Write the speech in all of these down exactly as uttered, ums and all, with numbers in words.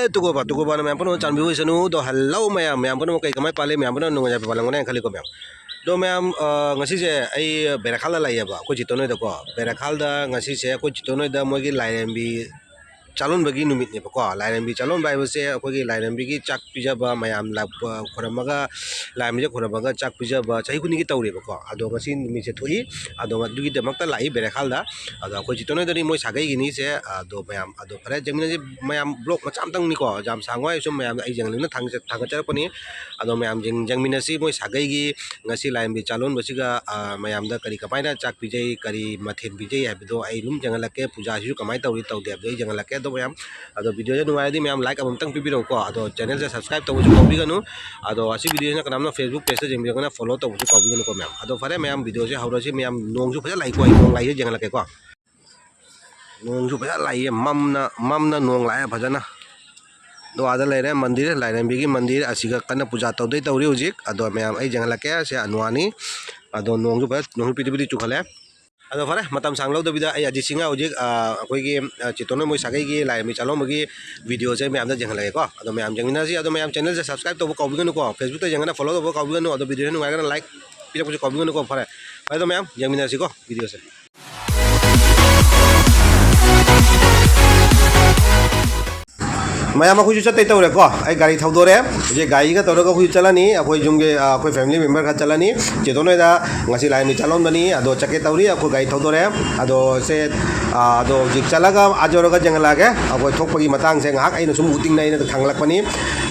ꯑꯦ, ꯇꯨꯀꯣꯕ, ꯇꯨꯀꯣꯕꯅ ꯃꯌꯥꯝ ꯄꯨꯝꯅꯃꯛ ꯆꯥꯟꯕꯤꯌꯨ ꯑꯣꯏꯁꯅꯨ꯫ ꯑꯗꯣ hello ꯃꯌꯥꯝ, ꯃꯌꯥꯝ ꯄꯨꯝꯅꯃꯛ ꯀꯩ ꯀꯃꯥꯏ ꯄꯥꯜꯂꯤ? ꯃꯌꯥꯝ ꯄꯨꯝꯅꯃꯛ ꯅꯨꯡꯉꯥꯏ ꯌꯥꯏꯐ ꯄꯥꯜꯂꯝꯒꯅꯤ ꯍꯥꯏꯅ ꯈꯜꯂꯤꯀꯣ ꯃꯌꯥꯝ꯫ ꯑꯗꯣ ꯃꯌꯥꯝ, ꯑ, ꯉꯁꯤꯁꯦ ꯑꯩ ꯕꯦꯔꯥꯈꯥꯜꯗ ꯂꯥꯛꯏꯌꯦꯕ, ꯑꯩꯈꯣꯏ ꯆꯤꯇꯣꯟ ꯍꯣꯏꯗꯀꯣ꯫ ꯕꯦꯔꯥꯈꯥꯜꯗ ꯉꯁꯤꯁꯦ ꯑꯩꯈꯣꯏ ꯆꯤꯇꯣꯟ ꯍꯣꯏꯗ ꯃꯣꯏꯒꯤ ꯂꯥꯏꯔꯦꯝꯕꯤ ꯆꯥꯂꯣꯟꯕꯒꯤ ꯅꯨꯃꯤꯠꯅꯦꯕꯀꯣ꯫ ꯂꯥꯏꯔꯦꯝꯕꯤ ꯆꯥꯂꯣꯟꯕ ꯍꯥꯏꯕꯁꯦ ꯑꯩꯈꯣꯏꯒꯤ ꯂꯥꯏꯔꯦꯝꯕꯤꯒꯤ ꯆꯥꯛ ꯄꯤꯖꯕ, ꯃꯌꯥꯝ ꯂꯥꯛꯄ, ꯈꯨꯔꯝꯃꯒ, ꯂꯥꯏꯔꯦꯝꯕꯤꯁꯦ ꯈꯨꯔꯝꯃꯒ ꯆꯥꯛ ꯄꯤꯖꯕ ꯆꯍꯤ ꯈꯨꯗꯤꯡꯒꯤ ꯇꯧꯔꯤꯕꯀꯣ꯫ ꯑꯗꯣ ꯉꯁꯤ ꯅꯨꯃꯤꯠꯁꯦ ꯊꯣꯛꯏ, ꯑꯗꯣ ꯑꯗꯨꯒꯤꯗꯃꯛꯇ ꯂꯥꯛꯏ ꯕꯦꯔꯥꯈꯥꯜꯗ꯫ ꯑꯗꯣ ꯑꯩꯈꯣꯏ ꯆꯤꯇꯣꯟ ꯍꯣꯏꯗꯗꯤ ꯃꯣꯏ ꯁꯥꯒꯩꯒꯤꯅꯤ ꯁꯦ꯫ ꯑꯗꯣ ꯃꯌꯥꯝ, ꯑꯗꯣ ꯐꯔꯦ, ꯌꯦꯡꯃꯤꯟꯅꯁꯤ꯫ ꯃꯌꯥꯝ vlog ꯃꯆꯥ ꯑꯃꯇꯪꯅꯤꯀꯣ, ꯌꯥꯝ ꯁꯥꯡꯉꯣꯏ, ꯁꯨꯝ ꯃꯌꯥꯝꯗ ꯑꯩ ꯌꯦꯡꯍꯟꯅꯤꯡꯅ ꯊꯥꯡꯒꯠꯆ-, ꯊꯥꯡꯒꯠꯆꯔꯛꯄꯅꯤ꯫ ꯑꯗꯣ ꯃꯌꯥꯝ ꯌꯦꯡ-, ꯌꯦꯡꯃꯤꯟꯅꯁꯤ ꯃꯣꯏ ꯁꯥꯒꯩꯒꯤ ꯉꯁꯤ ꯂꯥꯏꯔꯦꯝꯕꯤ ꯆꯥꯂꯣꯟꯕꯁꯤꯒ, ꯑ, ꯃꯌꯥꯝꯗ ꯀꯔꯤ ꯀꯃꯥꯏꯅ ꯆꯥꯛ ꯄꯤꯖꯩ, ꯀꯔꯤ ꯃꯊꯦꯜ ꯄꯤꯖꯩ ꯍꯥꯏꯕꯗꯣ ꯑꯩ ꯑꯗꯨꯝ ꯌꯦꯡꯍꯜꯂꯛꯀꯦ꯫ ꯄꯨꯖꯥꯁꯤꯁꯨ ꯀꯃꯥꯏꯅ ꯇꯧꯔꯤ ꯇꯧꯗꯦ ꯍꯥꯏꯕꯗꯣ ꯑꯩ ꯌꯦꯡꯍꯜꯂꯛꯀꯦ꯫ ꯑꯗꯣ ꯃꯌꯥꯝ, ꯑꯗꯣ video ꯁꯦ ꯅꯨꯡꯉꯥꯏꯔꯗꯤ ꯃꯌꯥꯝ like ꯑꯃꯃꯝꯇꯪ ꯄꯤꯕꯤꯔꯛꯎꯀꯣ꯫ ꯑꯗꯣ channel ꯁꯦ subscribe ꯇꯧꯕꯁꯨ ꯀꯥꯎꯕꯤꯒꯅꯨ꯫ ꯑꯗꯣ ꯑꯁꯤ video ꯁꯤꯅ ꯀꯅꯥꯝꯅ Facebook page ꯇ ꯌꯦꯡꯕꯤꯔꯒꯅ follow ꯇꯧꯕꯁꯨ ꯀꯥꯎꯕꯤꯒꯅꯨꯀꯣ ꯃꯌꯥꯝ꯫ ꯑꯗꯣ ꯐꯔꯦ ꯃꯌꯥꯝ, video ꯁꯦ ꯍꯧꯔꯁꯤ꯫ ꯃꯌꯥꯝ ꯅꯣꯡꯁꯨ ꯐꯖꯅ ꯂꯥꯛꯏꯀꯣ, ꯑꯩ ꯅꯣꯡ ꯂꯥꯛꯏꯁꯦ ꯌꯦꯡꯍꯜꯂꯛꯀꯦꯀꯣ꯫ ꯅꯣꯡꯁꯨ ꯐꯖꯅ ꯂꯥꯛꯏꯌꯦ, ꯃꯝꯅ, ꯃꯝꯅ ꯅꯣꯡ ꯂꯥꯛꯑꯦ ꯐꯖꯅ꯫ ꯑꯗꯣ ꯑꯥꯗ ꯂꯩꯔꯦ ꯃꯟꯗꯤꯔ, ꯂꯥꯏꯔꯦꯝꯕꯤꯒꯤ ꯃꯟꯗꯤꯔ ꯑꯁꯤꯒ ꯀꯟꯅ ꯄꯨꯖꯥ ꯇꯧꯗꯣꯏ ꯇꯧꯔꯤ ꯍꯧꯖꯤꯛ꯫ ꯑꯗꯣ ꯃꯌꯥꯝ ꯑꯩ ꯌꯦꯡꯍꯜꯂꯛꯀꯦ꯫ ꯁꯦ ꯑꯅꯨꯋꯥꯅꯤ꯫ ꯑꯗꯣ ꯅꯣꯡꯁꯨ ꯐꯖ, ꯅꯣꯡꯁꯨ ꯄꯤꯗꯤ ꯄꯤꯗꯤ ꯆꯨꯈꯠꯂꯦ꯫ ꯑꯗꯣ ꯐꯔꯦ, ꯃꯇꯝ ꯁꯥꯡ ꯂꯧꯗꯕꯤꯗ ꯑꯩ ꯑꯖꯤꯠ ꯁꯤꯡꯍ ꯍꯧꯖꯤꯛ, ꯑ, ꯑꯩꯈꯣꯏꯒꯤ, ꯑ, ꯆꯦꯇꯣꯟ ꯍꯣꯏ ꯃꯣꯏ ꯁꯥꯒꯩꯒꯤ ꯂꯥꯏꯔꯦꯝꯕꯤ ꯆꯥꯂꯣꯝꯕꯒꯤ video ꯁꯦ ꯃꯌꯥꯝꯗ ꯌꯦꯡꯍꯜꯂꯛꯑꯦꯀꯣ꯫ ꯑꯗꯣ ꯃꯌꯥꯝ ꯌꯦꯡꯃꯤꯟꯅꯁꯤ꯫ ꯑꯗꯣ ꯃꯌꯥꯝ channel ꯁꯦ subscribe ꯇꯧꯕ ꯀꯥꯎꯕꯤꯒꯅꯨꯀꯣ꯫ Facebook ꯇ ꯌꯦꯡꯉꯒꯅ follow ꯇꯧꯕ ꯀꯥꯎꯕꯤꯒꯅꯨ꯫ ꯑꯗꯣ video ꯁꯦ ꯅꯨꯡꯉꯥꯏꯔꯒꯅ like ꯄꯤꯔꯛꯄꯁꯨ ꯀꯥꯎꯕꯤꯒꯅꯨꯀꯣ꯫ ꯐꯔꯦ, ꯐꯔꯦ, ꯑꯗꯣ ꯃꯌꯥꯝ ꯌꯦꯡꯃꯤꯟꯅꯁꯤꯀꯣ video ꯁꯦ꯫ ꯃꯌꯥꯝ ꯑꯩꯈꯣꯏꯁꯨ ꯆꯠꯇꯩ ꯇꯧꯔꯦꯀꯣ꯫ ꯑꯩ ꯒꯥꯔꯤ ꯊꯧꯗꯣꯔꯦ꯫ ꯍꯧꯖꯤꯛ ꯒꯥꯔꯤꯒ ꯇꯧꯔꯒ ꯑꯩꯈꯣꯏꯁꯨ ꯆꯠꯂꯅꯤ꯫ ꯑꯩꯈꯣꯏ ꯌꯨꯝꯒꯤ, ꯑ, ꯑꯩꯈꯣꯏ family member ꯈꯔ ꯆꯠꯂꯅꯤ꯫ ꯆꯦꯇꯣꯟ ꯍꯣꯏꯗ ꯉꯁꯤ ꯂꯥꯏꯔꯦꯝꯕꯤ ꯆꯥꯂꯣꯟꯕꯅꯤ, ꯑꯗꯣ ꯆꯠꯀꯦ ꯇꯧꯔꯤ꯫ ꯑꯩꯈꯣꯏ ꯒꯥꯔꯤ ꯊꯧꯗꯣꯔꯦ꯫ ꯑꯗꯣ ꯁꯦ, ꯑ, ꯑꯗꯣ ꯍꯧꯖꯤꯛ ꯆꯠꯂꯒ ꯑꯥ ꯌꯧꯔꯒ ꯌꯦꯡꯍꯜꯂꯛꯑꯒꯦ꯫ ꯑꯩꯈꯣꯏ ꯊꯣꯛꯄꯒꯤ ꯃꯇꯥꯡꯁꯦ ꯉꯥꯏꯍꯥꯛ ꯑꯩꯅ ꯁꯨꯝ ꯎꯇꯤꯡꯅ ꯑꯩꯅ ꯊꯥꯡꯒꯠꯂꯛꯄꯅꯤ꯫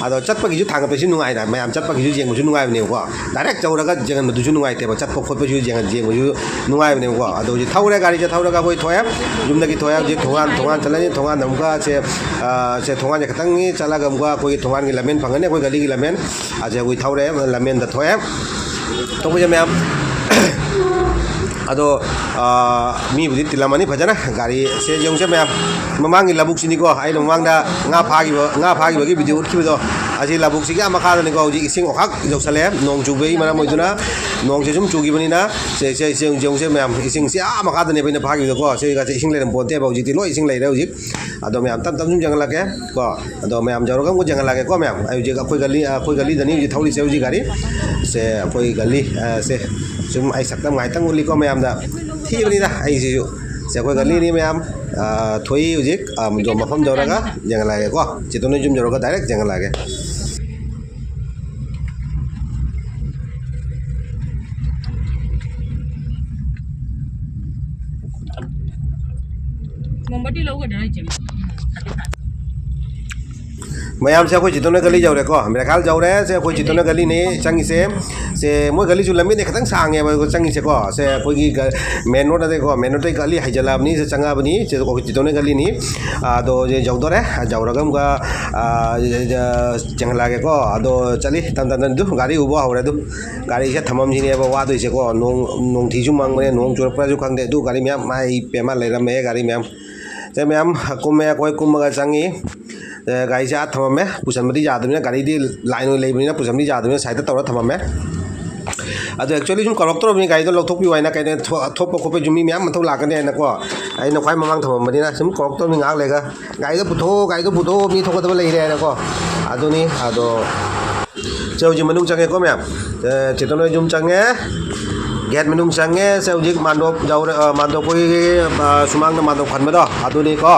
ꯑꯗꯣ ꯆꯠꯄꯒꯤꯁꯨ ꯊꯥꯡꯒꯠꯄꯁꯤ ꯅꯨꯡꯉꯥꯏꯅ, ꯃꯌꯥꯝ ꯆꯠꯄꯒꯤꯁꯨ ꯌꯦꯡꯕꯁꯨ ꯅꯨꯡꯉꯥꯏꯕꯅꯦꯕꯀꯣ꯫ Direct ꯌꯧꯔꯒ ꯌꯦꯡꯍꯟꯕꯗꯨꯁꯨ ꯅꯨꯡꯉꯥꯏꯇꯦꯕ, ꯆꯠꯄ ꯈꯣꯠꯄꯁꯨ ꯌꯦꯡꯍꯟ-, ꯌꯦꯡꯕꯁꯨ ꯅꯨꯡꯉꯥꯏꯕꯅꯦꯕꯀꯣ꯫ ꯑꯗꯣ ꯍꯧꯖꯤꯛ ꯊꯧꯔꯦ, ꯒꯥꯔꯤꯁꯦ ꯊꯧꯔꯒ ꯑꯩꯈꯣꯏ ꯊꯣꯛꯑꯦ, ꯌꯨꯝꯗꯒꯤ ꯊꯣꯛꯑꯦ꯫ ꯍꯧꯖꯤꯛ ꯊꯣꯡꯒꯥꯟ, ꯊꯣꯡꯒꯥꯟ ꯆꯠꯂꯅꯤ꯫ ꯊꯣꯡꯒꯥꯟꯗ ꯑꯃꯨꯛꯀ ꯁꯦ, ꯑ, ꯁꯦ ꯊꯣꯡꯒꯥꯟꯁꯦ ꯈꯤꯇꯪ ꯆꯠꯂꯒ ꯑꯃꯨꯛꯀ ꯑꯩꯈꯣꯏꯒꯤ ꯊꯣꯡꯒꯥꯟꯒꯤ ꯂꯝꯕꯦꯟ ꯐꯪꯒꯅꯤ, ꯑꯩꯈꯣꯏ ꯒꯂꯤꯒꯤ ꯂꯝꯕꯦꯟ꯫ ꯑꯁꯦ ꯑꯩꯈꯣꯏ ꯊꯧꯔꯦ, ꯂꯝꯕꯦꯟꯗ ꯊꯣꯛꯑꯦ꯫ ꯊꯣꯛꯄꯁꯦ ꯃꯌꯥꯝ, ꯑꯗꯣ, ꯑ, ꯃꯤꯕꯨꯗꯤ ꯇꯤꯜꯂꯝꯃꯅꯤ ꯐꯖꯅ꯫ ꯒꯥꯔꯤꯁꯦ ꯌꯦꯡꯉꯨꯁꯦ ꯃꯌꯥꯝ, ꯃꯃꯥꯡꯒꯤ ꯂꯧꯕꯨꯛꯁꯤꯅꯤꯀꯣ, ꯑꯩꯅ ꯃꯃꯥꯡꯗ ꯉꯥ ꯐꯥꯈꯤꯕ, ꯉꯥ ꯐꯥꯈꯤꯕꯒꯤ video ꯎꯠꯈꯤꯕꯗꯣ꯫ ꯑꯁꯤ ꯂꯧꯕꯨꯛꯁꯤꯒꯤ ꯑꯥ ꯃꯈꯥꯗꯅꯤꯀꯣ, ꯍꯧꯖꯤꯛ ꯏꯁꯤꯡ ꯑꯣꯈꯥꯛ ꯌꯧꯁꯜꯂꯛꯑꯦ, ꯅꯣꯡ ꯆꯨꯕꯒꯤ ꯃꯔꯝ ꯑꯣꯏꯗꯨꯅ꯫ ꯅꯣꯡꯁꯦ ꯁꯨꯝ ꯆꯨꯈꯤꯕꯅꯤꯅ ꯁꯦ, ꯁꯦ, ꯁꯦ, ꯌꯦꯡꯉꯨꯁꯦ ꯃꯌꯥꯝ, ꯏꯁꯤꯡꯁꯦ ꯑꯥ ꯃꯈꯥꯗꯅꯦꯕ ꯑꯩꯅ ꯐꯥꯈꯤꯕꯗꯣꯀꯣ꯫ ꯁꯤꯒꯁꯦ ꯏꯁꯤꯡ ꯂꯩꯔꯝ ꯄꯣꯟꯇꯦꯕ, ꯍꯧꯖꯤꯛꯇꯤ ꯂꯣꯏ ꯏꯁꯤꯡ ꯂꯩꯔꯦ ꯍꯧꯖꯤꯛ꯫ ꯑꯗꯣ ꯃꯌꯥꯝ ꯇꯞ ꯇꯞ ꯁꯨꯝ ꯌꯦꯡꯍꯜꯂꯛꯀꯦ ꯀꯣ꯫ ꯑꯗꯣ ꯃꯌꯥꯝ ꯌꯧꯔꯒ ꯑꯃꯨꯛ ꯌꯦꯡꯍꯜꯂꯛꯑꯒꯦꯀꯣ ꯃꯌꯥꯝ꯫ ꯑꯩ ꯍꯧꯖꯤꯛ ꯑꯩꯈꯣꯏ ꯒꯂꯤ, ꯑꯩꯈꯣꯏ ꯒꯂꯤꯗꯅꯤ ꯍꯧꯖꯤꯛ ꯊꯧꯔꯤꯁꯦ ꯍꯧꯖꯤꯛ ꯒꯥꯔꯤ꯫ ꯁꯦ ꯑꯩꯈꯣꯏ ꯒꯂꯤ, ꯑ, ꯁꯦ ꯁꯨꯝ ꯑꯩ ꯁꯛꯇꯝ ꯉꯥꯏꯇꯪ ꯎꯠꯂꯤꯀꯣ ꯃꯌꯥꯝꯗ꯫ ꯊꯤꯕꯅꯤꯗ ꯑꯩꯁꯤꯁꯨ꯫ ꯁꯦ ꯑꯩꯈꯣꯏ ꯒꯂꯤꯅꯤ ꯃꯌꯥꯝ꯫ ꯑ, ꯊꯣꯛꯏ ꯍꯧꯖꯤꯛ, ꯑ, ꯃꯐꯝ ꯌꯧꯔꯒ ꯌꯦꯡꯍꯜꯂꯛꯑꯒꯦꯀꯣ꯫ ꯆꯦꯇꯣꯟ ꯍꯣꯏ ꯌꯨꯝ ꯌꯧꯔꯒ ꯗꯥꯏꯔꯦꯛ ꯌꯦꯡꯍꯜꯂꯛꯑꯒꯦ꯫ ꯃꯣꯝꯕꯇꯤ ꯂꯧꯒꯗ꯭ꯔꯥ ꯏꯆꯦ? ꯃꯌꯥꯝꯁꯦ ꯑꯩꯈꯣꯏ ꯆꯤꯇꯣꯟꯅ ꯒꯂꯤ ꯌꯧꯔꯦꯀꯣ, ꯃꯦꯔꯥꯈꯥꯜ ꯌꯧꯔꯦ꯫ ꯁꯦ ꯑꯩꯈꯣꯏ ꯆꯤꯇꯣꯟꯅ ꯒꯂꯤꯅꯦ ꯆꯪꯉꯤꯁꯦ꯫ ꯁꯦ ꯃꯣꯏ ꯒꯂꯤꯁꯨ ꯂꯝꯕꯤꯅꯦ ꯈꯤꯇꯪ ꯁꯥꯡꯉꯦꯕ ꯑꯩꯈꯣꯏ ꯆꯪꯉꯤꯁꯦꯀꯣ꯫ ꯁꯦ ꯑꯩꯈꯣꯏꯒꯤ ꯒ-, ꯃꯦꯟ ꯔꯣꯗ ꯑꯗꯩꯀꯣ, ꯃꯦꯟ ꯔꯣꯗꯇꯩ ꯒꯂꯤ ꯍꯩꯖꯤꯜꯂꯛꯑꯕꯅꯤ꯫ ꯁꯦ ꯆꯪꯉꯛꯑꯕꯅꯤ꯫ ꯁꯦ ꯑꯩꯈꯣꯏ ꯆꯤꯇꯣꯟꯅ ꯒꯂꯤꯅꯤ꯫ ꯑꯗꯣ ꯁꯦ ꯌꯧꯗꯣꯔꯦ꯫ ꯌꯧꯔꯒ ꯑꯃꯨꯛꯀ, ꯑ, ꯆꯦꯟꯍꯜꯂꯛꯑꯒꯦꯀꯣ꯫ ꯑꯗꯣ ꯆꯠꯂꯤ ꯇꯝ ꯇꯝ ꯇꯝ꯫ ꯑꯗꯨ ꯒꯥꯔꯤ ꯎꯕ ꯍꯧꯔꯦ꯫ ꯑꯗꯨ ꯒꯥꯔꯤꯁꯦ ꯊꯝꯐꯝꯁꯤꯅꯦꯕ ꯋꯥꯗꯣꯏꯁꯦꯀꯣ꯫ ꯅꯣꯡ, ꯅꯣꯡꯊꯤꯁꯨ ꯃꯪꯕꯅꯦ, ꯅꯣꯡ ꯆꯨꯔꯛꯄ꯭ꯔꯥꯁꯨ ꯈꯪꯗꯦ꯫ ꯑꯗꯨ ꯒꯥꯔꯤ ꯃꯌꯥꯝ, ꯃꯥꯏ ꯄꯦꯝꯃ ꯂꯩꯔꯝꯃꯦ ꯒꯥꯔꯤ ꯃꯌꯥꯝ꯫ ꯁꯦ ꯃꯌꯥꯝ ꯀꯨꯝꯃꯦ, ꯑꯩꯈꯣꯏ ꯀꯨꯝꯃꯒ ꯆꯪꯉꯤ꯫ ꯑꯦ, ꯒꯥꯔꯤꯁꯦ ꯑꯥ ꯊꯝꯃꯝꯃꯦ꯫ ꯄꯨꯁꯟꯕꯗꯤ ꯌꯥꯗꯕꯅꯤꯅ, ꯒꯥꯔꯤꯗꯤ ꯂꯥꯏꯟ ꯑꯣꯏꯅ ꯂꯩꯕꯅꯤꯅ ꯄꯨꯁꯟꯕꯗꯤ ꯌꯥꯗꯕꯅꯤꯅ ꯁꯥꯏꯗꯇ ꯇꯧꯔ ꯊꯝꯃꯝꯃꯦ꯫ ꯑꯗꯣ actually ꯁꯨꯝ ꯀꯧꯔꯛꯇꯧꯔꯕꯅꯤ, ꯒꯥꯔꯤꯗꯣ ꯂꯧꯊꯣꯛꯄꯤꯌꯨ ꯍꯥꯏꯅ, ꯀꯩꯅꯣ ꯊꯣ-, ꯊꯣꯛꯄ ꯈꯣꯠꯄꯁꯨ ꯃꯤ ꯃꯌꯥꯝ ꯃꯊꯧ ꯂꯥꯛꯀꯅꯤ ꯍꯥꯏꯅꯀꯣ꯫ ꯑꯩꯅ ꯈ꯭ꯋꯥꯏ ꯃꯃꯥꯡ ꯊꯝꯃꯝꯕꯅꯤꯅ ꯁꯨꯝ ꯀꯧꯔꯛꯇꯧꯔꯕꯅꯤ ꯉꯥꯏꯍꯥꯛ ꯂꯩꯔꯒ꯫ ꯒꯥꯔꯤꯗꯣ ꯄꯨꯊꯣꯛꯑꯣ, ꯒꯥꯔꯤꯗꯣ ꯄꯨꯊꯣꯛꯑꯣ, ꯃꯤ ꯊꯣꯛꯀꯗꯕ ꯂꯩꯔꯦ ꯍꯥꯏꯅꯀꯣ꯫ ꯑꯗꯨꯅꯤ, ꯑꯗꯣ ꯁꯦ ꯍꯧꯖꯤꯛ ꯃꯅꯨꯡ ꯆꯪꯉꯦꯀꯣ ꯃꯌꯥꯝ꯫ ꯑꯦ, ꯆꯦꯇꯟ ꯍꯣꯏ ꯌꯨꯝ ꯆꯪꯉꯦ꯫ ꯒꯦꯠ ꯃꯅꯨꯡ ꯆꯪꯉꯦ꯫ ꯁꯦ ꯍꯧꯖꯤꯛ ꯃꯥꯟꯗꯣꯞ ꯌꯧꯔꯦ, ꯑ, ꯃꯥꯟꯗꯣꯞ ꯑꯩꯈꯣꯏꯒꯤ, ꯑ, ꯁꯨꯃꯥꯡꯗ ꯃꯥꯟꯗꯣꯞ ꯈꯟꯕꯗꯣ ꯑꯗꯨꯅꯤꯀꯣ꯫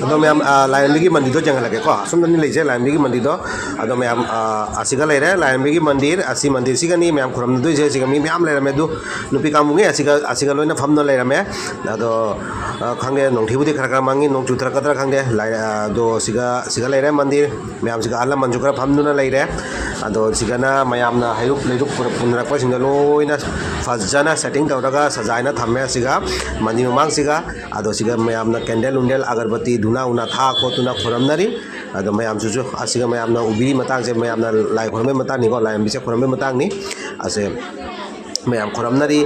ꯑꯗꯣ ꯃꯌꯥꯝ, ꯑ, ꯂꯥꯏꯔꯦꯝꯕꯤꯒꯤ ꯃꯟꯗꯤꯔꯗꯣ ꯌꯦꯡꯍꯜꯂꯛꯀꯦꯀꯣ꯫ ꯑꯁꯣꯝꯗꯅꯤ ꯂꯩꯖꯦ ꯂꯥꯏꯔꯦꯝꯕꯤꯒꯤ ꯃꯟꯗꯤꯔꯗꯣ꯫ ꯑꯗꯣ ꯃꯌꯥꯝ, ꯑ, ꯑꯁꯤꯒ ꯂꯩꯔꯦ ꯂꯥꯏꯔꯦꯝꯕꯤꯒꯤ ꯃꯟꯗꯤꯔ꯫ ꯑꯁꯤ ꯃꯟꯗꯤꯔꯁꯤꯒꯅꯤ ꯃꯌꯥꯝ ꯈꯨꯔꯨꯝꯅꯗꯣꯏꯁꯦ꯫ ꯁꯤꯒ ꯃꯤ ꯃꯌꯥꯝ ꯂꯩꯔꯝꯃꯦ꯫ ꯑꯗꯨ ꯅꯨꯄꯤ ꯀꯥꯡꯕꯨꯉꯩ ꯑꯁꯤꯒ, ꯑꯁꯤꯒ ꯂꯣꯏꯅ ꯐꯝꯗꯨꯅ ꯂꯩꯔꯝꯃꯦ꯫ ꯑꯗꯣ, ꯑ, ꯈꯪꯗꯦ, ꯅꯣꯡꯊꯤꯕꯨꯗꯤ ꯈꯔ ꯈꯔ ꯃꯪꯉꯤ, ꯅꯣꯡ ꯆꯨꯊꯔꯛꯀꯗ꯭ꯔꯥ ꯈꯪꯗꯦ꯫ ꯂꯥꯏ-, ꯑ, ꯑꯗꯣ ꯁꯤꯒ, ꯁꯤꯒ ꯂꯩꯔꯦ ꯃꯟꯗꯤꯔ꯫ ꯃꯌꯥꯝꯁꯤꯒ ꯑꯍꯜ ꯂꯃꯟꯁꯨ ꯈꯔ ꯐꯝꯗꯨꯅ ꯂꯩꯔꯦ꯫ ꯑꯗꯣ ꯁꯤꯒꯅ ꯃꯌꯥꯝꯅ ꯍꯩꯔꯨꯛ ꯂꯩꯔꯨꯛ ꯄꯨꯔꯛ-, ꯄꯨꯅꯔꯛꯄꯁꯤꯡꯗꯣ ꯂꯣꯏꯅ ꯐꯖꯅ setting ꯇꯧꯔꯒ ꯁꯖꯥꯏꯅ ꯊꯝꯃꯦ꯫ ꯁꯤꯒ ꯃꯟꯗꯤꯔ ꯃꯃꯥꯡꯁꯤꯒ, ꯑꯗꯣ ꯁꯤꯒ ꯃꯌꯥꯝꯅ candle ꯅꯨꯡꯗꯦꯜ ꯑꯒꯔꯕꯠꯇꯤ ꯙꯨꯅꯥ ꯎꯅꯥ ꯊꯥ ꯈꯣꯠꯇꯨꯅ ꯈꯨꯔꯝꯅꯔꯤ꯫ ꯑꯗꯣ ꯃꯌꯥꯝꯁꯤꯁꯨ ꯑꯁꯤꯒ ꯃꯌꯥꯝꯅ ꯎꯕꯤꯔꯤ ꯃꯇꯥꯡꯁꯦ ꯃꯌꯥꯝꯅ ꯂꯥꯏ ꯈꯨꯔꯝꯕꯩ ꯃꯇꯥꯡꯅꯤꯀꯣ, ꯂꯥꯏꯔꯦꯝꯕꯤꯁꯦ ꯈꯨꯔꯝꯕꯩ ꯃꯇꯥꯡꯅꯤ꯫ ꯑꯁꯦ ꯃꯌꯥꯝ ꯈꯨꯔꯝꯅꯔꯤ꯫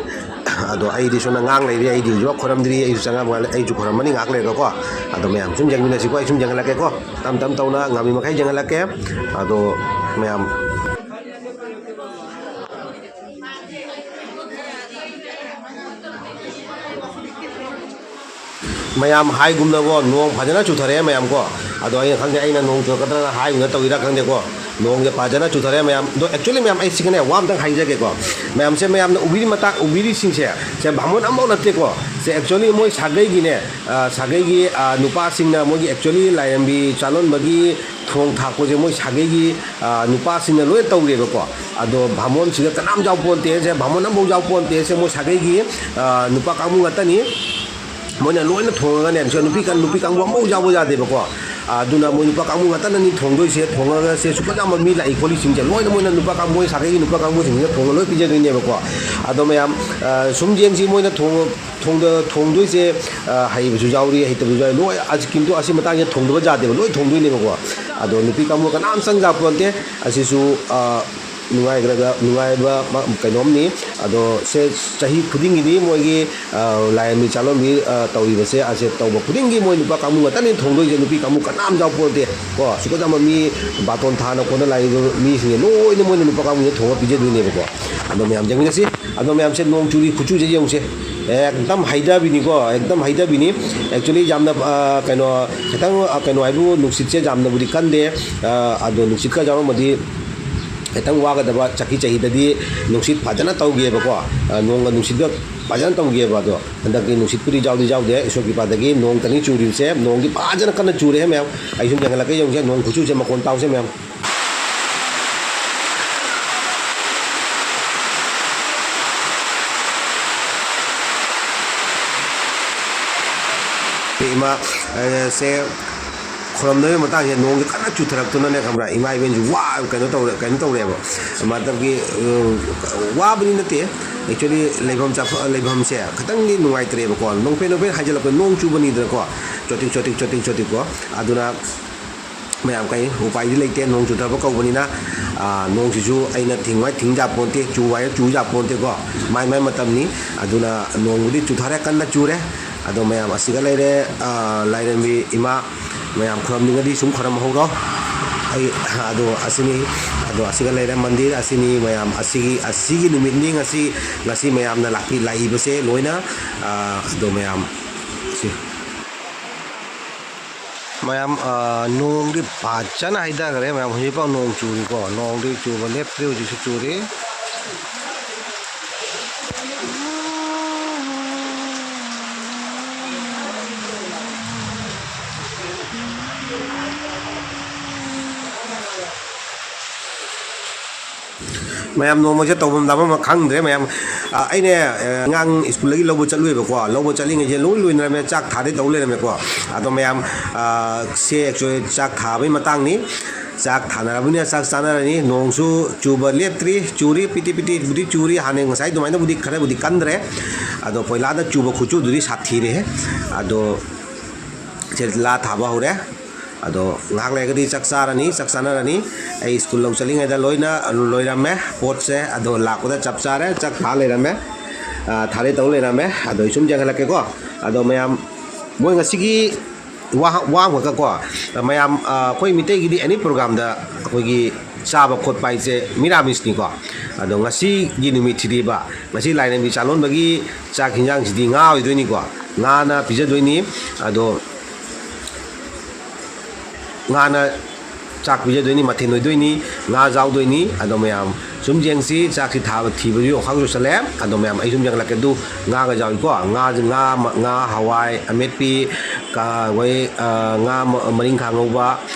ꯑꯗꯣ ꯑꯩꯗꯤ ꯁꯣꯝꯗ ꯉꯥꯡ ꯂꯩꯔꯤ, ꯑꯩꯗꯤ ꯍꯧꯖꯤꯛꯐꯥꯎ ꯈꯣꯏꯔꯝꯗ꯭ꯔꯤ, ꯑꯩꯁꯨ ꯆꯪꯉꯝ-, ꯑꯩꯁꯨ ꯈꯣꯏꯔꯝꯃꯅꯤ ꯉꯥꯏꯍꯥꯛ ꯂꯩꯔꯒꯀꯣ꯫ ꯑꯗꯣ ꯃꯌꯥꯝ ꯁꯨꯝ ꯌꯦꯡꯃꯤꯟꯅꯁꯤꯀꯣ, ꯑꯩ ꯁꯨꯝ ꯌꯦꯡꯍꯜꯂꯛꯀꯦꯀꯣ, ꯇꯞ ꯇꯞ ꯇꯧꯅ ꯉꯝꯃꯤ ꯃꯈꯩ ꯌꯦꯡꯍꯜꯂꯛꯀꯦ꯫ ꯑꯗꯣ ꯃꯌꯥꯝ, ꯃꯌꯥꯝ ꯍꯥꯏꯒꯨꯝꯅꯀꯣ, ꯅꯣꯡ ꯐꯖꯅ ꯆꯨꯊꯔꯛꯑꯦ ꯃꯌꯥꯝ ꯀꯣ꯫ ꯑꯗꯣ ꯑꯩꯅ ꯈꯪꯗꯦ, ꯑꯩꯅ ꯅꯣꯡ ꯆꯨꯔꯛꯀꯗ꯭ꯔꯅ ꯍꯥꯏꯒꯨꯝꯅ ꯇꯧꯔꯤꯔꯥ ꯈꯪꯗꯦꯀꯣ, ꯅꯣꯡꯁꯦ ꯐꯖꯅ ꯆꯨꯊꯔꯛꯑꯦ ꯃꯌꯥꯝ꯫ ꯑꯗꯣ actually ꯃꯌꯥꯝ, ꯑꯩ ꯁꯤꯒꯅꯦ ꯋꯥ ꯑꯝꯇꯪ ꯍꯥꯏꯖꯒꯦꯀꯣ꯫ ꯃꯌꯥꯝꯁꯦ, ꯃꯌꯥꯝꯅ ꯎꯕꯤꯔꯤ ꯃꯇꯥꯡ, ꯎꯕꯤꯔꯤꯁꯤꯡꯁꯦ, ꯁꯦ ꯚꯥꯃꯣꯟ ꯑꯃꯐꯥꯎ ꯅꯠꯇꯦꯀꯣ꯫ ꯁꯦ actually ꯃꯣꯏ ꯁꯥꯒꯩꯒꯤꯅꯦ, ꯑ, ꯁꯥꯒꯩꯒꯤ, ꯑ, ꯅꯨꯄꯥꯁꯤꯡꯅ ꯃꯣꯏꯒꯤ actually ꯂꯥꯏꯔꯦꯝꯕꯤ ꯆꯥꯂꯣꯟꯕꯒꯤ ꯊꯣꯡ ꯊꯥꯛꯄꯁꯦ ꯃꯣꯏ ꯁꯥꯒꯩꯒꯤ, ꯑ, ꯅꯨꯄꯥꯁꯤꯡꯅ ꯂꯣꯏꯅ ꯇꯧꯔꯦꯕꯀꯣ꯫ ꯑꯗꯣ ꯚꯥꯃꯣꯟꯁꯤꯗ ꯀꯅꯥꯝ ꯌꯥꯎꯄꯣꯟꯇꯦ, ꯁꯦ ꯚꯥꯃꯣꯟ ꯑꯃꯐꯥꯎ ꯌꯥꯎꯄꯣꯟꯇꯦ, ꯁꯦ ꯃꯣꯏ ꯁꯥꯒꯩꯒꯤ, ꯑ, ꯅꯨꯄꯥ ꯀꯥꯡꯕꯨ ꯉꯥꯛꯇꯅꯤ꯫ ꯃꯣꯏꯅ ꯂꯣꯏꯅ ꯊꯣꯡꯉꯒꯅꯦ, ꯁꯦ ꯅꯨꯄꯤ ꯀ-, ꯅꯨꯄꯤ ꯀꯥꯡꯕꯨ ꯑꯃꯐꯥꯎ ꯌꯥꯎꯕ ꯌꯥꯗꯦꯕꯀꯣ꯫ ꯑꯗꯨꯅ ꯃꯣꯏ ꯅꯨꯄꯥ ꯀꯥꯡꯕꯨ ꯉꯥꯛꯇꯅꯅꯤ ꯊꯣꯡꯗꯣꯏꯁꯦ, ꯊꯣꯡꯉꯒ ꯁꯦ ꯁꯨꯛꯌꯥꯝꯕ ꯃꯤ ꯂꯥꯛꯏ ꯈꯣꯠꯂꯤꯁꯤꯡꯁꯦ ꯂꯣꯏꯅ ꯃꯣꯏꯅ ꯅꯨꯄꯥ ꯀꯥꯡꯕꯨ, ꯃꯣꯏ ꯁꯥꯒꯩꯒꯤ ꯅꯨꯄꯥ ꯀꯥꯡꯕꯨꯁꯤꯡꯁꯤꯅ ꯊꯣꯡꯉ ꯂꯣꯏ ꯄꯤꯖꯗꯣꯏꯅꯦꯕꯀꯣ꯫ ꯑꯗꯣ ꯃꯌꯥꯝ, ꯑ, ꯁꯨꯝ ꯌꯦꯡꯁꯤ, ꯃꯣꯏꯅ ꯊꯣꯡ-, ꯊꯣꯡꯗ-, ꯊꯣꯡꯗꯣꯏꯁꯦ, ꯑ, ꯍꯩꯕꯁꯨ ꯌꯥꯎꯔꯤ, ꯍꯩꯇꯕꯁꯨ ꯌꯥꯎꯔꯤ, ꯂꯣꯏ ꯑꯁ, ꯀꯤꯟꯇꯨ ꯑꯁꯤ ꯃꯇꯥꯡꯁꯤꯗ ꯊꯣꯡꯗꯕ ꯌꯥꯗꯦꯕ, ꯂꯣꯏ ꯊꯣꯡꯗꯣꯏꯅꯦꯕꯀꯣ꯫ ꯑꯗꯣ ꯅꯨꯄꯤ ꯀꯥꯡꯕꯨ ꯀꯅꯥꯝ ꯆꯪ ꯌꯥꯄꯣꯟꯇꯦ꯫ ꯑꯁꯤꯁꯨ, ꯑ, ꯅꯨꯡꯉꯥꯏꯈ꯭ꯔꯒ, ꯅꯨꯡꯉꯥꯏꯕ ꯃ-, ꯀꯩꯅꯣꯝꯅꯤ꯫ ꯑꯗꯣ ꯁꯦ ꯆꯍꯤ ꯈꯨꯗꯤꯡꯒꯤꯗꯤ ꯃꯣꯏꯒꯤ, ꯑ, ꯂꯥꯏꯔꯦꯝꯕꯤ ꯆꯥꯂꯣꯟꯕꯤ, ꯑ, ꯇꯧꯔꯤꯕꯁꯦ, ꯑꯁꯦ ꯇꯧꯕ ꯈꯨꯗꯤꯡꯒꯤ ꯃꯣꯏ ꯅꯨꯄꯥ ꯀꯥꯡꯕꯨ ꯉꯥꯛꯇꯅꯤ ꯊꯣꯡꯗꯣꯏꯁꯦ, ꯅꯨꯄꯤ ꯀꯥꯡꯕꯨ ꯀꯅꯥꯝ ꯌꯥꯎꯄꯣꯟꯇꯦ꯫ ꯀꯣ, ꯁꯨꯀꯗꯕ ꯃꯤ ꯕꯥꯇꯣꯟ ꯊꯥꯅ ꯈꯣꯠꯅ ꯂꯥꯛꯏꯕ ꯃꯤꯁꯤꯡꯁꯦ ꯂꯣꯏꯅ ꯃꯣꯏꯅ ꯅꯨꯄꯥ ꯀꯥꯡꯕꯨꯁꯦ ꯊꯣꯡꯉ ꯄꯤꯖꯗꯣꯏꯅꯦꯕꯀꯣ꯫ ꯑꯗꯣ ꯃꯌꯥꯝ ꯌꯦꯡꯃꯤꯟꯅꯁꯤ꯫ ꯑꯗꯣ ꯃꯌꯥꯝꯁꯦ ꯅꯣꯡ ꯆꯨꯔꯤ ꯈꯨꯆꯨꯁꯦ ꯌꯦꯡꯉꯨꯁꯦ꯫ ꯑꯦꯛꯗꯝ ꯍꯩꯊꯕꯤꯅꯤꯀꯣ, ꯑꯦꯛꯗꯝ ꯍꯩꯊꯕꯤꯅꯤ꯫ Actually ꯌꯥꯝꯅ, ꯑ, ꯀꯩꯅꯣ, ꯈꯤꯇꯪ, ꯑ, ꯀꯩꯅꯣ ꯍꯥꯏꯕꯨ ꯅꯨꯡꯁꯤꯠꯁꯦ ꯌꯥꯝꯅꯕꯨꯗꯤ ꯀꯟꯗꯦ꯫ ꯑ, ꯑꯗꯣ ꯅꯨꯡꯁꯤꯠꯀ ꯌꯥꯎꯔꯝꯃꯗꯤ ꯈꯤꯇꯪ ꯋꯥꯒꯗꯕ, ꯆꯍꯤ ꯆꯍꯤꯗꯗꯤ ꯅꯨꯡꯁꯤꯠ ꯐꯖꯅ ꯇꯧꯒꯤꯑꯕꯀꯣ, ꯑ, ꯅꯣꯡꯒ ꯅꯨꯡꯁꯤꯠꯀ ꯐꯖꯅ ꯇꯧꯒꯤꯑꯕ꯫ ꯑꯗꯣ ꯍꯟꯗꯛꯇꯤ ꯅꯨꯡꯁꯤꯠꯄꯨꯗꯤ ꯌꯥꯎꯗꯤ ꯌꯥꯎꯗꯦ, ꯏꯁꯣꯔ ꯀ꯭ꯔꯤꯄꯥꯗꯒꯤ ꯅꯣꯡꯇꯅꯤ ꯆꯨꯔꯤꯕꯁꯦ, ꯅꯣꯡꯗꯤ ꯐꯖꯅ ꯀꯟꯅ ꯆꯨꯔꯦ ꯃꯌꯥꯝ꯫ ꯑꯩ ꯁꯨꯝ ꯌꯦꯡꯍꯜꯂꯛꯀꯦ, ꯌꯦꯡꯉꯨꯁꯦ, ꯅꯣꯡ ꯈꯨꯆꯨꯁꯦ ꯃꯈꯣꯟ ꯇꯥꯎꯁꯦ ꯃꯌꯥꯝ꯫ ꯏꯃꯥ, ꯑ, ꯁꯦ, ꯈꯨꯔꯝꯅꯕꯒꯤ ꯃꯇꯥꯡꯁꯦ ꯅꯣꯡꯁꯦ ꯀꯟꯅ ꯆꯨꯊꯔꯛꯇꯨꯅꯅꯦ, ꯈꯪꯕ꯭ꯔꯥ? ꯏꯃꯥ ꯏꯕꯦꯟꯁꯨ ꯋꯥ-, ꯀꯩꯅꯣ ꯇꯧꯔꯦ, ꯀꯩꯅꯣ ꯇꯧꯔꯦꯕ꯫ ꯃꯇꯝꯒꯤ, ꯑ, ꯋꯥꯕꯗꯤ ꯅꯠꯇꯦ꯫ Actually ꯂꯩꯐꯝ ꯆꯥꯐꯝ, ꯂꯩꯐꯝꯁꯦ ꯈꯤꯇꯪꯗꯤ ꯅꯨꯡꯉꯥꯏꯇ꯭ꯔꯦꯕꯀꯣ꯫ ꯅꯣꯡꯐꯦꯠ ꯅꯣꯡꯐꯦꯠ ꯍꯥꯏꯖꯤꯜꯂꯛꯄ, ꯅꯣꯡ ꯆꯨꯕꯅꯤꯗꯅꯀꯣ꯫ ꯆꯣꯇꯤꯛ, ꯆꯣꯇꯤꯛ, ꯆꯣꯇꯤꯛ, ꯆꯣꯇꯤꯛꯀꯣ꯫ ꯑꯗꯨꯅ ꯃꯌꯥꯝ ꯀꯩ ꯎꯄꯥꯏꯗꯤ ꯂꯩꯇꯦ, ꯅꯣꯡ ꯆꯨꯊꯕ ꯀꯧꯕꯅꯤꯅ꯫ ꯅꯣꯡꯁꯤꯁꯨ ꯑꯩꯅ ꯊꯤꯡꯉꯨ ꯍꯥꯏ ꯊꯤꯡ ꯌꯥꯄꯣꯟꯇꯦ, ꯆꯨ ꯍꯥꯏ ꯆꯨ ꯌꯥꯄꯣꯟꯇꯦꯀꯣ꯫ ꯃꯥꯏ ꯃꯥꯏ ꯃꯇꯝꯅꯤ꯫ ꯑꯗꯨꯅ ꯅꯣꯡꯕꯨꯗꯤ ꯆꯨꯊꯔꯦ, ꯀꯟꯅ ꯆꯨꯔꯦ꯫ ꯑꯗꯣ ꯃꯌꯥꯝ ꯑꯁꯤꯒ ꯂꯩꯔꯦ, ꯂꯥꯏꯔꯦꯝꯕꯤ ꯏꯃꯥ꯫ ꯃꯌꯥꯝ ꯈꯨꯔꯨꯝꯅꯤꯡꯉꯗꯤ ꯁꯨꯝ ꯈꯨꯔꯨꯝꯍꯧꯔꯣ꯫ ꯑꯩ, ꯑꯗꯣ ꯑꯁꯤꯅꯤ, ꯑꯗꯣ ꯑꯁꯤꯒ ꯂꯩꯔꯦ ꯃꯟꯗꯤꯔ ꯑꯁꯤꯅꯤ ꯃꯌꯥꯝ꯫ ꯑꯁꯤꯒꯤ, ꯑꯁꯤꯒꯤ ꯅꯨꯃꯤꯠꯅꯤ ꯉꯁꯤ꯫ ꯉꯁꯤ ꯃꯌꯥꯝꯅ ꯂꯥꯛꯄꯤ-, ꯂꯥꯛꯏꯕꯁꯦ ꯂꯣꯏꯅ, ꯑꯗꯣ ꯃꯌꯥꯝ ꯁꯤ ꯃꯌꯥꯝ, ꯅꯣꯡꯗꯤ ꯐꯖꯅ ꯍꯩꯊꯈ꯭ꯔꯦ ꯃꯌꯥꯝ꯫ ꯍꯧꯖꯤꯛꯐꯥꯎ ꯅꯣꯡ ꯆꯨꯔꯤꯀꯣ, ꯅꯣꯡꯗꯤ ꯆꯨꯕ ꯂꯦꯞꯇ꯭ꯔꯤ, ꯍꯧꯖꯤꯛꯁꯨ ꯆꯨꯔꯤ꯫ ꯃꯌꯥꯝ ꯅꯣꯡꯃꯁꯦ ꯇꯧꯐꯝ ꯂꯥꯛꯐꯝ ꯑꯃ ꯈꯪꯗ꯭ꯔꯦ ꯃꯌꯥꯝ꯫ ꯑ, ꯑꯩꯅꯦ, ꯑ, ꯑꯉꯥꯡ ꯁ꯭ꯀꯨꯜꯗꯒꯤ ꯂꯧꯕ ꯆꯠꯂꯨꯏꯕꯀꯣ꯫ ꯂꯧꯕ ꯆꯠꯂꯤꯉꯩꯁꯦ ꯂꯣꯏ ꯂꯣꯏꯅꯔꯝꯃꯦ, ꯆꯥꯛ ꯊꯥꯗꯩ ꯇꯧ ꯂꯩꯔꯝꯃꯦꯀꯣ꯫ ꯑꯗꯣ ꯃꯌꯥꯝ, ꯑ, ꯁꯦ actually ꯆꯥꯛ ꯊꯥꯕꯒꯤ ꯃꯇꯥꯡꯅꯤ꯫ ꯆꯥꯛ ꯊꯥꯅꯔꯕꯅꯤꯅ ꯆꯥꯛ ꯆꯥꯅꯔꯅꯤ꯫ ꯅꯣꯡꯁꯨ ꯆꯨꯕ ꯂꯦꯞꯇ꯭ꯔꯤ, ꯆꯨꯔꯤ, ꯄꯤꯇꯤ ꯄꯤꯇꯤꯕꯨꯗꯤ ꯆꯨꯔꯤ꯫ ꯍꯥꯟꯅ ꯉꯁꯥꯏ ꯑꯗꯨꯃꯥꯏꯅꯕꯨꯗꯤ ꯈꯔꯕꯨꯗꯤ ꯀꯟꯗ꯭ꯔꯦ꯫ ꯑꯗꯣ ꯄꯣꯏꯂꯥꯗ ꯆꯨꯕ ꯈꯨꯠꯆꯨꯗꯨꯗꯤ ꯁꯥꯊꯤꯔꯦꯍꯦ꯫ ꯑꯗꯣ ꯁꯦ ꯂꯥ ꯊꯥꯕ ꯍꯧꯔꯦ꯫ ꯑꯗꯣ ꯉꯥꯏꯍꯥꯛ ꯂꯩꯔꯒꯗꯤ ꯆꯥꯛ ꯆꯥꯔꯅꯤ, ꯆꯥꯛ ꯆꯥꯅꯔꯅꯤ꯫ ꯑꯩ ꯁ꯭ꯀꯨꯜ ꯂꯧ ꯆꯠꯂꯤꯉꯩꯗ ꯂꯣꯏꯅ ꯂꯣꯏꯔꯝꯃꯦ ꯄꯣꯠꯁꯦ꯫ ꯑꯗꯣ ꯂꯥꯛꯄꯗ ꯆꯞ ꯆꯥꯔꯦ, ꯆꯥꯛ ꯊꯥ ꯂꯩꯔꯝꯃꯦ, ꯑ, ꯊꯥꯔꯦ ꯇꯧ ꯂꯩꯔꯝꯃꯦ꯫ ꯑꯗꯣ ꯑꯩ ꯁꯨꯝ ꯌꯦꯡꯍꯜꯂꯛꯀꯦꯀꯣ꯫ ꯑꯗꯣ ꯃꯌꯥꯝ, ꯃꯣꯏ ꯉꯁꯤꯒꯤ ꯋꯥ-, ꯋꯥ ꯑꯃꯈꯛꯀꯣ, ꯃꯌꯥꯝ, ꯑ, ꯑꯩꯈꯣꯏ ꯃꯤꯇꯩꯒꯤꯗꯤ any programꯗ ꯑꯩꯈꯣꯏꯒꯤ ꯆꯥꯕ ꯈꯣꯠꯄ ꯍꯥꯏꯁꯦ ꯃꯤꯔꯥꯃꯤꯁꯅꯤꯀꯣ꯫ ꯑꯗꯣ ꯉꯁꯤꯒꯤ ꯅꯨꯃꯤꯠꯁꯤꯗꯤꯕ, ꯉꯁꯤ ꯂꯥꯏꯔꯦꯝꯕꯤ ꯆꯥꯂꯣꯟꯕꯒꯤ ꯆꯥꯛ ꯍꯤꯟꯖꯥꯡꯁꯤꯗꯤ ꯉꯥ ꯑꯣꯏꯗꯣꯏꯅꯤꯀꯣ꯫ ꯉꯥꯅ ꯄꯤꯖꯗꯣꯏꯅꯤ꯫ ꯑꯗꯣ ꯉꯥꯅ ꯆꯥꯛ ꯄꯤꯖꯗꯣꯏꯅꯤ, ꯃꯊꯦꯜ ꯑꯣꯏꯗꯣꯏꯅꯤ, ꯉꯥ ꯌꯥꯎꯗꯣꯏꯅꯤ꯫ ꯑꯗꯣ ꯃꯌꯥꯝ ꯁꯨꯝ ꯌꯦꯡꯁꯤ, ꯆꯥꯛꯁꯤ ꯊꯥꯕ ꯊꯤꯕꯁꯨ ꯌꯣꯡꯈꯥꯡ ꯆꯨꯁꯜꯂꯦ꯫ ꯑꯗꯣ ꯃꯌꯥꯝ ꯑꯩ ꯁꯨꯝ ꯌꯦꯡꯍꯜꯂꯛꯀꯦ꯫ ꯑꯗꯨ ꯉꯥꯒ ꯌꯥꯎꯏꯀꯣ, ꯉꯥꯁꯤ ꯉꯥ, ꯉꯥ, ꯍꯋꯥꯏ ꯑꯃꯦꯠꯄꯤ, ꯀ-, ꯑꯩꯈꯣꯏ, ꯑ, ꯉꯥ ꯃ-, ꯃꯔꯤꯡꯈꯥ ꯉꯧꯕ,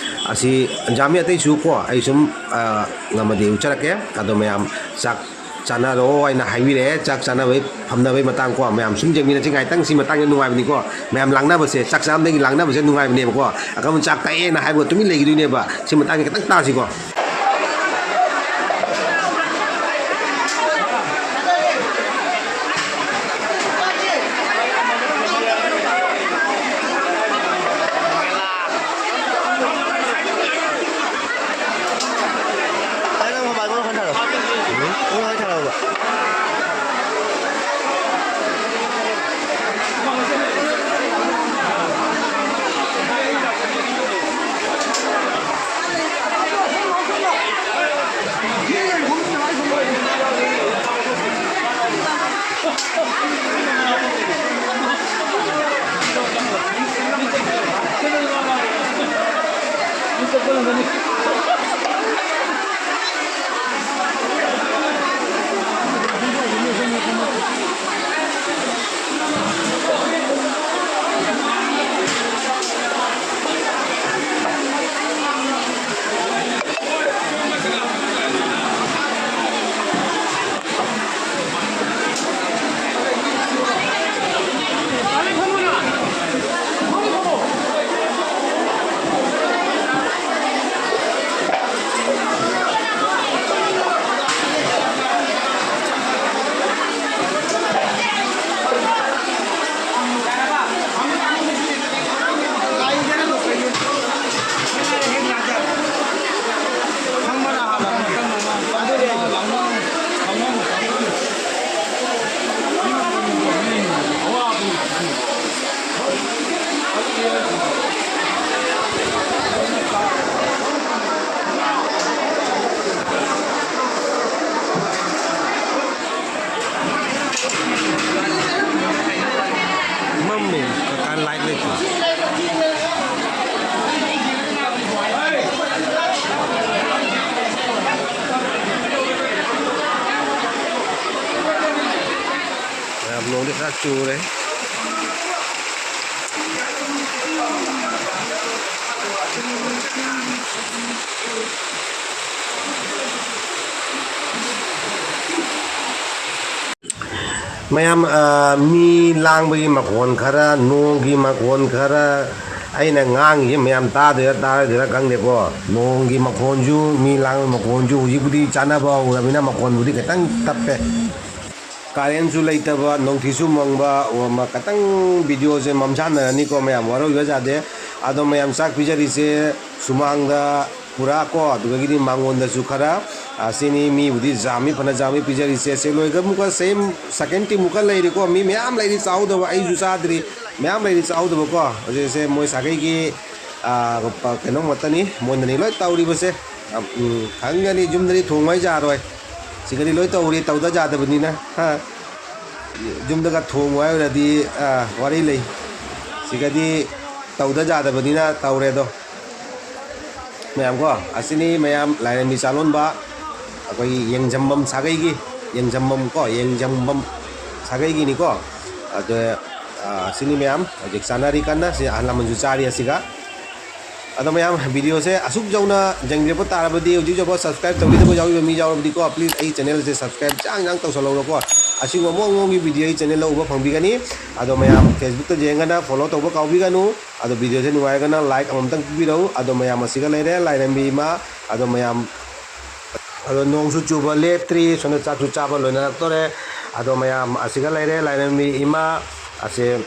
ꯑꯁꯤ ꯌꯥꯝꯃꯤ꯫ ꯑꯇꯩꯁꯨ ꯀꯣ ꯑꯩ ꯁꯨꯝ, ꯑ, ꯉꯝꯃꯗꯤ ꯎꯠꯆꯔꯛꯀꯦ꯫ ꯑꯗꯣ ꯃꯌꯥꯝ ꯆꯥꯛ ꯆꯥꯅꯔꯣ ꯍꯥꯏꯅ ꯍꯥꯏꯕꯤꯔꯛꯑꯦ꯫ ꯆꯥꯛ ꯆꯥꯅꯕꯒꯤ ꯐꯝꯅꯕꯒꯤ ꯃꯇꯥꯡ ꯀꯣ, ꯃꯌꯥꯝ ꯁꯨꯝ ꯌꯦꯡꯃꯤꯟꯅꯁꯤ ꯉꯥꯏꯇꯪ꯫ ꯁꯤ ꯃꯇꯥꯡꯁꯦ ꯅꯨꯡꯉꯥꯏꯕꯅꯤꯀꯣ, ꯃꯌꯥꯝ ꯂꯥꯡꯅꯕꯁꯦ, ꯆꯥꯛ ꯆꯥꯔꯝꯗꯥꯏꯒꯤ ꯂꯥꯡꯅꯕꯁꯦ ꯅꯨꯡꯉꯥꯏꯕꯅꯦꯕꯀꯣ꯫ ꯑꯀꯝ ꯆꯥꯛ ꯀꯛꯑꯦꯅ ꯍꯥꯏꯕꯒ ꯇꯨꯃꯤꯟ ꯂꯩꯈꯤꯗꯣꯏꯅꯦꯕ꯫ ꯁꯤ ꯃꯇꯥꯡꯁꯦ ꯈꯤꯇꯪ ꯇꯥꯁꯤꯀꯣ꯫ ꯃꯝꯃꯦ, ꯀꯀꯥ light ꯂꯩꯇꯦ꯫ ꯃꯌꯥꯝ ꯅꯣꯡꯗꯤ ꯈꯔ ꯆꯨꯔꯦ꯫ ꯃꯌꯥꯝ, ꯑ, ꯃꯤ ꯂꯥꯡꯕꯒꯤ ꯃꯈꯣꯟ ꯈꯔ, ꯅꯣꯡꯒꯤ ꯃꯈꯣꯟ ꯈꯔ, ꯑꯩꯅ ꯉꯥꯡꯉꯤꯁꯦ ꯃꯌꯥꯝ ꯇꯥꯗꯣꯏꯔꯥ ꯇꯥꯔꯣꯏꯗꯣꯏꯔꯥ ꯈꯪꯗꯦꯀꯣ꯫ ꯅꯣꯡꯒꯤ ꯃꯈꯣꯟꯁꯨ, ꯃꯤ ꯂꯥꯡꯕꯒꯤ ꯃꯈꯣꯟꯁꯨ ꯍꯧꯖꯤꯛꯄꯨꯗꯤ ꯆꯥꯟꯅꯕ ꯍꯧꯔꯕꯅꯤꯅ ꯃꯈꯣꯟꯕꯨꯗꯤ ꯈꯤꯇꯪ ꯇꯞꯄꯦ꯫ ꯀꯥꯔꯦꯟꯁꯨ ꯂꯩꯇꯕ, ꯅꯣꯡꯊꯤꯁꯨ ꯃꯪꯕ, ꯑꯣ, ꯃ-, ꯈꯤꯇꯪ ꯚꯤꯗꯤꯑꯣꯁꯦ ꯃꯝꯁꯥꯟꯅꯔꯅꯤꯀꯣ ꯃꯌꯥꯝ, ꯋꯥꯔꯧꯕꯤꯕ ꯌꯥꯗꯦ꯫ ꯑꯗꯣ ꯃꯌꯥꯝ ꯆꯥꯛ ꯄꯤꯖꯔꯤꯁꯦ ꯁꯨꯃꯥꯡꯗ ꯄꯨꯔꯥ ꯀꯣ, ꯑꯗꯨꯗꯒꯤꯗꯤ ꯃꯉꯣꯟꯗꯁꯨ ꯈꯔ, ꯑ, ꯁꯤꯅꯤ, ꯃꯤꯕꯨꯗꯤ ꯖꯥꯝꯃꯤ, ꯐꯅ ꯖꯥꯝꯃꯤ ꯄꯤꯖꯔꯤꯁꯦ꯫ ꯁꯦ ꯂꯣꯏꯔꯒ ꯑꯃꯨꯛꯀ same second team ꯑꯃꯨꯛꯀ ꯂꯩꯔꯤꯀꯣ꯫ ꯃꯤ ꯃꯌꯥꯝ ꯂꯩꯔꯤ ꯆꯥꯍꯧꯗꯕ, ꯑꯩꯁꯨ ꯆꯥꯗ꯭ꯔꯤ, ꯃꯌꯥꯝ ꯂꯩꯔꯤ ꯆꯥꯍꯧꯗꯕꯀꯣ꯫ ꯍꯧꯖꯤꯛꯁꯦ ꯃꯣꯏ ꯁꯥꯒꯩꯒꯤ, ꯑ, ꯄ-, ꯀꯩꯅꯣ ꯉꯥꯛꯇꯅꯤ, ꯃꯣꯏꯅꯅꯤ ꯂꯣꯏ ꯇꯧꯔꯤꯕꯁꯦ꯫ ꯑ, ꯎꯝ, ꯈꯪꯒꯅꯤ, ꯌꯨꯝꯗꯗꯤ ꯊꯣꯡꯕ ꯍꯥꯏ ꯌꯥꯔꯣꯏ꯫ ꯁꯤꯒꯗꯤ ꯂꯣꯏ ꯇꯧꯔꯤ, ꯇꯧꯗ ꯌꯥꯗꯕꯅꯤꯅ꯫ ꯍꯥ꯫ ꯌꯨꯝꯗꯒ ꯊꯣꯡꯉꯨ ꯍꯥꯏꯔꯨꯔꯗꯤ, ꯑ, ꯋꯥꯔꯤ ꯂꯩ꯫ ꯁꯤꯒꯗꯤ ꯇꯧꯗ ꯌꯥꯗꯕꯅꯤꯅ ꯇꯧꯔꯦ ꯑꯗꯣ꯫ ꯃꯌꯥꯝ ꯀꯣ, ꯑꯁꯤꯅꯤ ꯃꯌꯥꯝ ꯂꯥꯏꯔꯦꯝꯕꯤ ꯆꯥꯂꯣꯟꯕ, ꯑꯩꯈꯣꯏꯒꯤ ꯌꯦꯡꯖꯝꯕꯝ ꯁꯥꯒꯩꯒꯤ, ꯌꯦꯡꯖꯝꯕꯝ ꯀꯣ, ꯌꯦꯡꯖꯝꯕꯝ ꯁꯥꯒꯩꯒꯤꯅꯤꯀꯣ꯫ ꯑꯗꯣ, ꯑ, ꯑꯁꯤꯅꯤ ꯃꯌꯥꯝ ꯍꯧꯖꯤꯛ ꯆꯥꯅꯔꯤ ꯀꯟꯅ, ꯁꯤ ꯑꯍꯜ ꯂꯃꯟꯁꯨ ꯆꯥꯔꯤ ꯑꯁꯤꯒ꯫ ꯑꯗꯣ ꯃꯌꯥꯝ, video ꯁꯦ ꯑꯁꯨꯛ ꯌꯧꯅ ꯌꯦꯡꯕꯤꯔꯛꯄ ꯇꯥꯔꯕꯗꯤ, ꯍꯧꯖꯤꯛ ꯍꯧꯖꯤꯛꯐꯥꯎ subscribe ꯇꯧꯕꯤꯗꯕ ꯌꯥꯎꯕꯤꯕ ꯃꯤ ꯌꯥꯎꯔꯕꯗꯤꯀꯣ, please ꯑꯩ channel ꯁꯦ subscribe ꯆꯥꯡ ꯆꯥꯡ ꯇꯧꯁꯜꯍꯧꯔꯣꯀꯣ꯫ ꯑꯁꯤꯒꯨꯝꯕ ꯑꯃꯨꯛ ꯑꯃꯨꯛꯒꯤ video ꯑꯩ channel ꯗ ꯎꯕ ꯐꯪꯕꯤꯒꯅꯤ꯫ ꯑꯗꯣ ꯃꯌꯥꯝ, Facebook ꯇ ꯌꯦꯡꯉꯒꯅ follow ꯇꯧꯕ ꯀꯥꯎꯕꯤꯒꯅꯨ꯫ ꯑꯗꯣ video ꯁꯦ ꯅꯨꯡꯉꯥꯏꯔꯒꯅ like ꯑꯃꯃꯝꯇꯪ ꯄꯤꯕꯤꯔꯛꯎ꯫ ꯑꯗꯣ ꯃꯌꯥꯝ, ꯑꯁꯤꯒ ꯂꯩꯔꯦ ꯂꯥꯏꯔꯦꯝꯕꯤ ꯏꯃꯥ꯫ ꯑꯗꯣ ꯃꯌꯥꯝ, ꯑꯗꯣ ꯅꯣꯡꯁꯨ ꯆꯨꯕ ꯂꯦꯞꯇ꯭ꯔꯤ, ꯁꯣꯝꯗ ꯆꯥꯛꯁꯨ ꯆꯥꯕ ꯂꯣꯏꯅꯔꯛꯇꯣꯔꯦ꯫ ꯑꯗꯣ ꯃꯌꯥꯝ, ꯑꯁꯤꯒ ꯂꯩꯔꯦ ꯂꯥꯏꯔꯦꯝꯕꯤ ꯏꯃꯥ꯫ ꯑꯁꯦ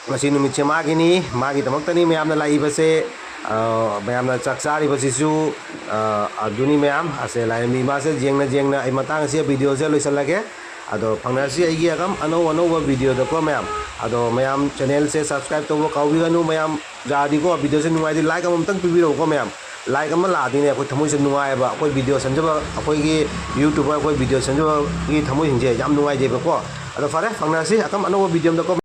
ꯉꯁꯤ ꯅꯨꯃꯤꯠꯁꯦ ꯃꯥꯒꯤꯅꯤ, ꯃꯥꯒꯤꯗꯃꯛꯇꯅꯤ ꯃꯌꯥꯝꯅ ꯂꯥꯛꯏꯕꯁꯦ꯫ ꯑ, ꯃꯌꯥꯝꯅ ꯆꯥꯛ ꯆꯥꯔꯤꯕꯁꯤꯁꯨ, ꯑ, ꯑꯗꯨꯅꯤ ꯃꯌꯥꯝ꯫ ꯑꯁꯦ ꯂꯥꯏꯔꯦꯝꯕꯤ ꯏꯃꯥꯁꯦ ꯌꯦꯡꯅ ꯌꯦꯡꯅ ꯑꯩ ꯃꯇꯥꯡ ꯑꯁꯤꯗ video ꯁꯦ ꯂꯣꯏꯁꯤꯜꯂꯒꯦ꯫ ꯑꯗꯣ ꯐꯪꯅꯔꯁꯤ ꯑꯩꯒꯤ ꯑꯗꯨꯝ ꯑꯅꯧ ꯑꯅꯧꯕ video ꯗꯀꯣ ꯃꯌꯥꯝ꯫ ꯑꯗꯣ ꯃꯌꯥꯝ, channel ꯁꯦ subscribe ꯇꯧꯕ ꯀꯥꯎꯕꯤꯒꯅꯨ ꯃꯌꯥꯝ꯫ ꯌꯥꯔꯗꯤꯀꯣ, video ꯁꯦ ꯅꯨꯡꯉꯥꯏꯔꯗꯤ like ꯑꯃꯃꯝꯇꯪ ꯄꯤꯕꯤꯔꯛꯎꯀꯣ ꯃꯌꯥꯝ꯫ Like ꯑꯃ ꯂꯥꯛꯑꯗꯤꯅꯦ ꯑꯩꯈꯣꯏ ꯊꯃꯣꯏꯁꯦ ꯅꯨꯡꯉꯥꯏꯑꯕ, ꯑꯩꯈꯣꯏ video ꯁꯦꯝꯖꯕ, ꯑꯩꯈꯣꯏꯒꯤ YouTuber, ꯑꯩꯈꯣꯏ video ꯁꯦꯝꯖꯕꯒꯤ ꯊꯃꯣꯏꯁꯤꯡꯁꯦ ꯌꯥꯝ ꯅꯨꯡꯉꯥꯏꯖꯩꯕꯀꯣ꯫ ꯑꯗꯣ ꯐꯔꯦ, ꯐꯪꯅꯔꯁꯤ ꯑꯗꯨꯝ ꯑꯅꯧꯕ video ꯑꯃꯗꯀꯣ꯫